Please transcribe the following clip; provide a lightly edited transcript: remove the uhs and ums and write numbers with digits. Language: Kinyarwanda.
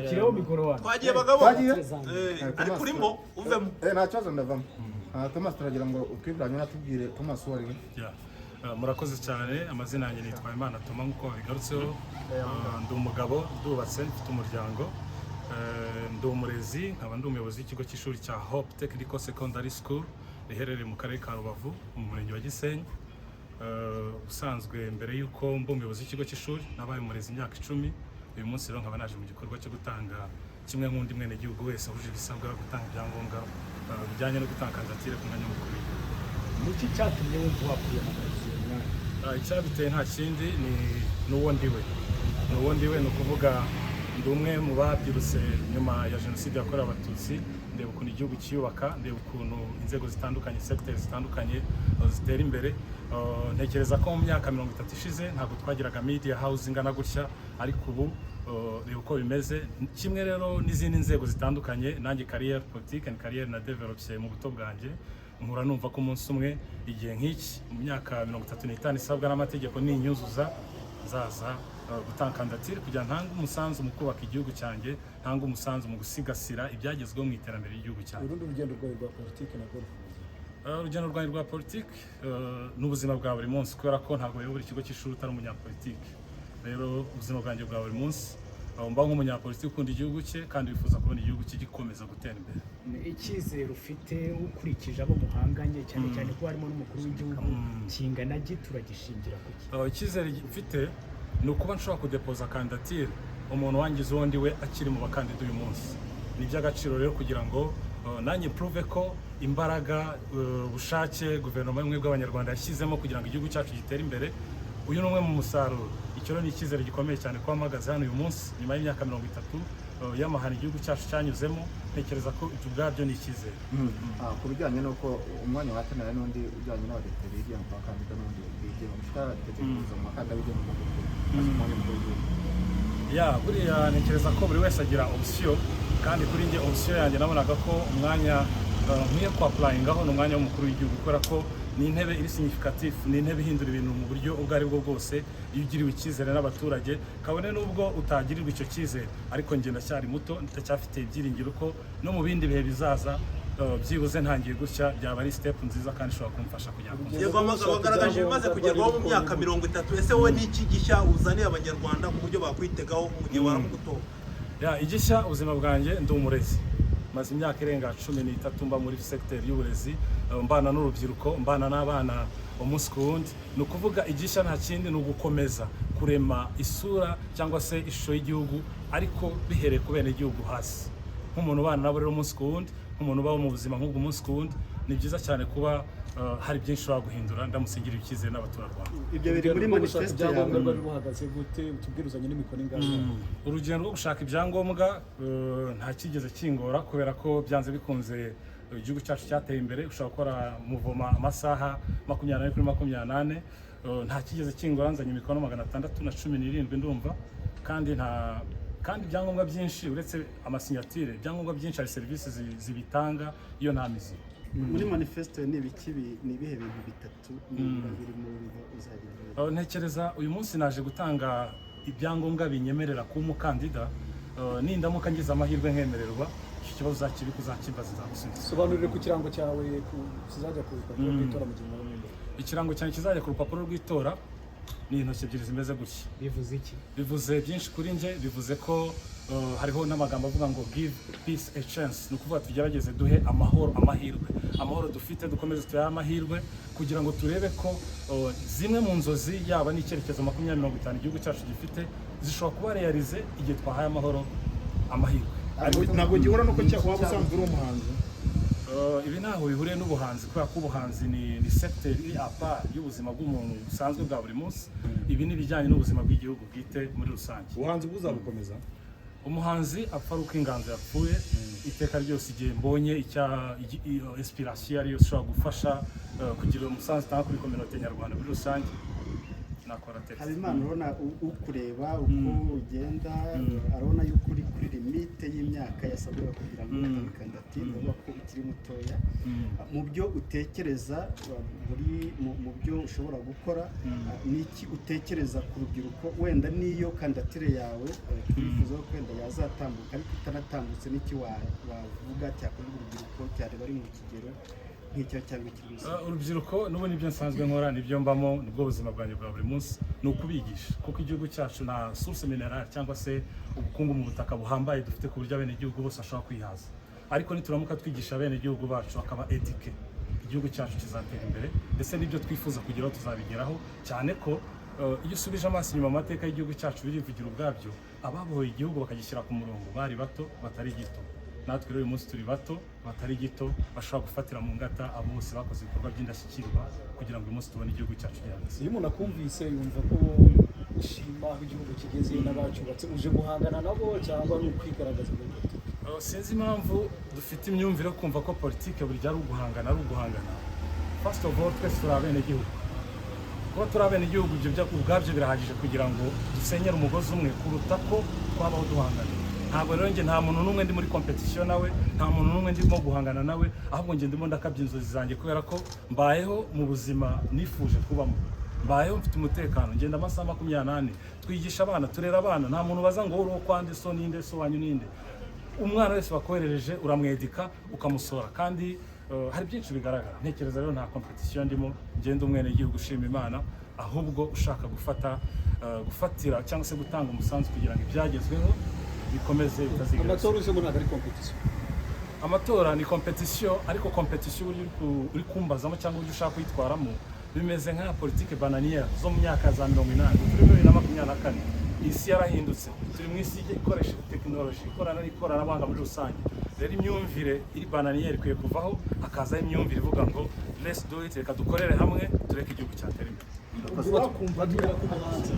Shiraho mikoro wanyu. Twagiye, bagabo. Twagiye? Eh, ariko urimo uvemo. Nta kibazo, ndavamo. Thomas, turagira ngo utwibwiranye, unatubwire Thomas uwo ari we. Yeah. Murakoze cyane. Amazina yanjye nitwa Imana Toma nk'uko babigarutseho. Ndi umugabo, ndubatse, mfite umuryango. Ndi umurezi, nkaba ndi umuyobozi w'ikigo cy'ishuri cya Hope Technical Secondary School riherereye mu karere ka Rubavu, mu murenge wa Gisenyi. Ubusanzwe mbere y'uko mba umuyobozi w'ikigo cy'ishuri nabaye umurezi imyaka 10. Uyu munsi rero nkaba naje mu gikorwa cyo gutanga, kimwe nk'undi mwenegihugu wese wujuje ibisabwa, gutanga ibyangombwa bijyanye no gutanga kandidatire ku mwanya w'umukuru w'igihugu. Niki cyatumye wumva wakwiyamamariza uyu mwanya? Icyabiteye nta kindi, ni n'uwo ndiwe, ni uwo ndiwe. Ni ukuvuga ndi umwe mu babyirutse nyuma ya Jenoside yakorewe Abatutsi, ndeba ukuntu igihugu cyiyubaka, ndeba ukuntu inzego zitandukanye, segiteri zitandukanye zitera imbere. Ntekereza ko mu myaka 30 ishize ntabwo twagiraga media house ingana gutya, ariko ubu reba uko bimeze. Kimwe rero n'izindi nzego zitandukanye, nanjye carrière politique and carrière na développé mu buto bwanjye, nkura numva ko umunsi umwe, igihe nk'iki, mu myaka 35 isabwa n'amategeko ninyuzuza, nzaza gutanga kandidatire kugira ntange umusanzu mu kubaka igihugu cyanjye, ntange umusanzu mu gusigasira ibyagezweho mu iterambere ry'igihugu cyanjye. Urundi rugendo rwawe rwa politiki na golf? Urugendo rwanjye rwa politiki ni ubuzima bwa buri munsi, kubera ko ntabwo wayobora ikigo cy'ishuri utari umunyapolitiki. Rero ubuzima bwanjye bwa buri munsi mba nk'umunyapolitiki ukunda igihugu cye kandi wifuza kubona igihugu cye gikomeza gutera imbere. Icyizere ufite ukurikije abo muhanganye, cyane cyane ko harimo n'umukuru w'igihugu, kingana gite? Uragishingira ku ki? Icyizere mfite ni ukuba nshobora kudepoza kandidatire, umuntu wangize uwo ndi we akiri mu bakandida uyu munsi. Ni iby'agaciro rero kugira ngo nanjye prove ko imbaraga, ubushake guverinoma y'ubumwe bw'Abanyarwanda yashyizemo kugira ngo igihugu cyacu gitere imbere, uyu ni umwe mu musaruro. Icyo rero ni icyizere gikomeye cyane kuba mpagaze hano uyu munsi nyuma y'imyaka 30 y'amahano igihugu cyacu cyanyuzemo. Ntekereza ko ibyo ubwabyo ni icyizere. Ku bijyanye n'uko umwanya wahatanira n'undi ujyanye n'abadepite bigenga ku bakandida n'undi bigenga, umushyira abadepite kuza mu bakandida bigenga mu badepite maze umwanya mukuru w'igihugu. Ya, buriya ntekereza ko buri wese agira option, kandi kuri njye option yanjye nabonaga ko umwanya nkwiye kwapplyingaho ni umwanya w'umukuru w'igihugu, kubera ko ni intebe iri significatif, ni intebe ihindura ibintu mu buryo ubwo ari bwo bwose iyo ugiriwe icyizere n'abaturage, kabone n'ubwo utagirirwa icyo cyizere. Ariko njye ndacyari muto, ndacyafite ibyiringiro ko no mu bindi bihe bizaza, byibuze ntangiye gutya byaba ari step nziza kandi ishobora kumfasha kugera ku nzozi. Yego, wagaragaje ibimaze kugerwaho mu myaka 30. Ese wowe ni iki gishya uzaniye Abanyarwanda ku buryo bakwitegaho mu gihe waramuka utowe? Ya, igishya, ubuzima bwanjye ndi umurezi, maze imyaka irenga 13 mba muri segiteri y'uburezi, mbana n'urubyiruko, mbana n'abana umunsi ku wundi. Ni ukuvuga igishya nta kindi, ni ugukomeza kurema isura cyangwa se ishusho y'igihugu, ariko bihereye ku benegihugu hasi. Nk'umuntu ubana nabo rero umunsi ku wundi, nk'umuntu ubaho mu buzima nk'ubwo umunsi ku wundi, ni byiza cyane kuba hari byinshi ushobora guhindura ndamutse ngiriwe icyizere n'abaturarwanda. Ibyo biri muri Urugendo rwo gushaka manifeste yawe? ibyangombwa rwari ruhagaze gute? Utubwire, uzanye n'imikono ingahe? Urugendo rwo gushaka ibyangombwa nta kigeze kingora, kubera ko byanze bikunze igihugu cyacu cyateye imbere, ushobora gukora muvoma amasaha 24/24. Nta kigeze kingora, nzanye imikono 617 ndumva, kandi nta kandi ibyangombwa byinshi uretse amasinyatire, ibyangombwa byinshi hari serivisi zibitanga iyo nta mizi. Muri manifeste ni ibiki ni ibihe bintu bitatu nibura birimo wumva uzagendera? Ntekereza uyu munsi naje gutanga ibyangombwa binyemerera kuba umukandida. Nindamuka ngize amahirwe nkemererwa, icyo kibazo uzakibika uzakimbaza nzagusubiza. Sobanurire ku kirango cyawe kizajya ku rupapuro rw'itora mu gihe mwaba mwemerewe. Ikirango cyanjye kizajya ku rupapuro rw'itora ni intoki ebyiri zimeze gutya. Bivuze iki? Bivuze byinshi kuri njye. Bivuze ko hariho n'amagambo avuga ngo "Give peace a chance", ni ukuvuga tugerageze duhe amahoro amahirwe. Amahoro dufite dukomeze tuyahe amahirwe kugira ngo turebe ko zimwe mu nzozi, yaba n'icyerekezo 2050 igihugu cyacu gifite, zishobora kuba réalisé igihe twahaye amahoro amahirwe. Ntabwo gihura nuko waba usanzwe uri umuhanzi? Ibi ntaho bihuriye n'ubuhanzi, kubera ko ubuhanzi ni secteur iri à part y'ubuzima bw'umuntu busanzwe bwa buri munsi. Ibi ni ibijyanye n'ubuzima bw'igihugu bwite muri rusange. Ubuhanzi bwuzabukomeza? Umuhanzi apfa ari uko inganzo yapfuye. Iteka ryose igihe mbonye iyo inspiration iyo ariyo ishobora gufasha kugira umusanzu utanga kuri communauté nyarwanda muri rusange, nakora texte. Habimana, urabona ukureba uko ugenda, arabona yuko uri kuri limite y'imyaka yasabwaga. kugira ngo utange kandidatire. Urabona ko ukiri mutoya. Mu byo utekereza, muri mu byo ushobora gukora, ni iki utekereza ku rubyiruko? Wenda n'iyo kandidatire yawe twifuza ko wenda yazatambuka, ariko itanatambutse, n'iki wavuga cyakorerwa urubyiruko cyane bari mu kigero nk'icyo cyangwa ikiri munsi? Urubyiruko n'ubu nibyo nsanzwe nkora, nibyo mbamo, nibwo buzima bwanjye bwa buri munsi, ni ukubigisha, kuko igihugu cyacu nta source minérale cyangwa se ubukungu mu butaka buhambaye dufite ku buryo abenegihugu bose bashobora kwihaza. Ariko nituramuka twigisha abenegihugu bacu bakaba éduqués, igihugu cyacu kizatera imbere, ndetse n'ibyo twifuza kugeraho tuzabigeraho, cyane ko iyo usubije amaso inyuma, amateka y'igihugu cyacu birivugira ubwabyo. Ababohoye igihugu bakagishyira ku murongo bari bato batari gito. Natwe rero uyu munsi turi bato batari gito, bashobora gufatira mu ngata abo bose bakoze ibikorwa by'indashyikirwa kugira ngo uyu munsi tubone igihugu cyacu gihagaze. Iyo umuntu akumvise yumva ko ushima aho igihugu kigeze n'abacyubatse. Uje guhangana nabo cyangwa ni ukwigaragaza muri politiki? Sinzi impamvu dufite imyumvire yo kumva ko politike buri gihe ari uguhangana, ari uguhangana. First of all, twese turi abenegihugu. Kuba turi abenegihugu, ibyo ubwabyo birahagije kugira ngo dusenyere umugozi umwe kuruta ko twabaho duhangana. Ntabwo rero njye, nta muntu n'umwe ndi muri competition nawe, nta muntu n'umwe ndimo guhangana nawe, ahubwo njye ndimo ndakabya inzozi zanjye, kubera ko mbayeho mu buzima nifuje kubamo, mbayeho mfite umutekano, ngenda amasaha 24, twigisha abana, turera abana. Nta muntu baza ngo uri uwo kwande, so ninde, so wanyu ninde. Umwana wese wakoherereje uramwedika ukamusora, kandi hari byinshi bigaragara. Ntekereza rero nta competition ndimo, ngenda umwenegihugu ushima Imana, ahubwo ushaka gufata gufatira cyangwa se gutanga umusanzu kugira ngo ibyagezweho bikomeze bitazigera. Amatora ujemo ntabwo ari competition? Amatora ni competition, ariko competition uburyo uri kumbazamo cyangwa uburyo ushaka kuyitwaramo bimeze nka politike bananière zo mu myaka za 80. Turi muri 2024, isi yarahindutse, turi mu isi ikoresha tekinoloji, ikorana n'ikoranabuhanga muri rusange. Rero imyumvire iri bananière ikwiye kuvaho, hakazaho imyumvire ivuga ngo "Let's do it", reka dukorere hamwe, tureke igihugu cyatera imbere. Batubwira ko umuhanzi.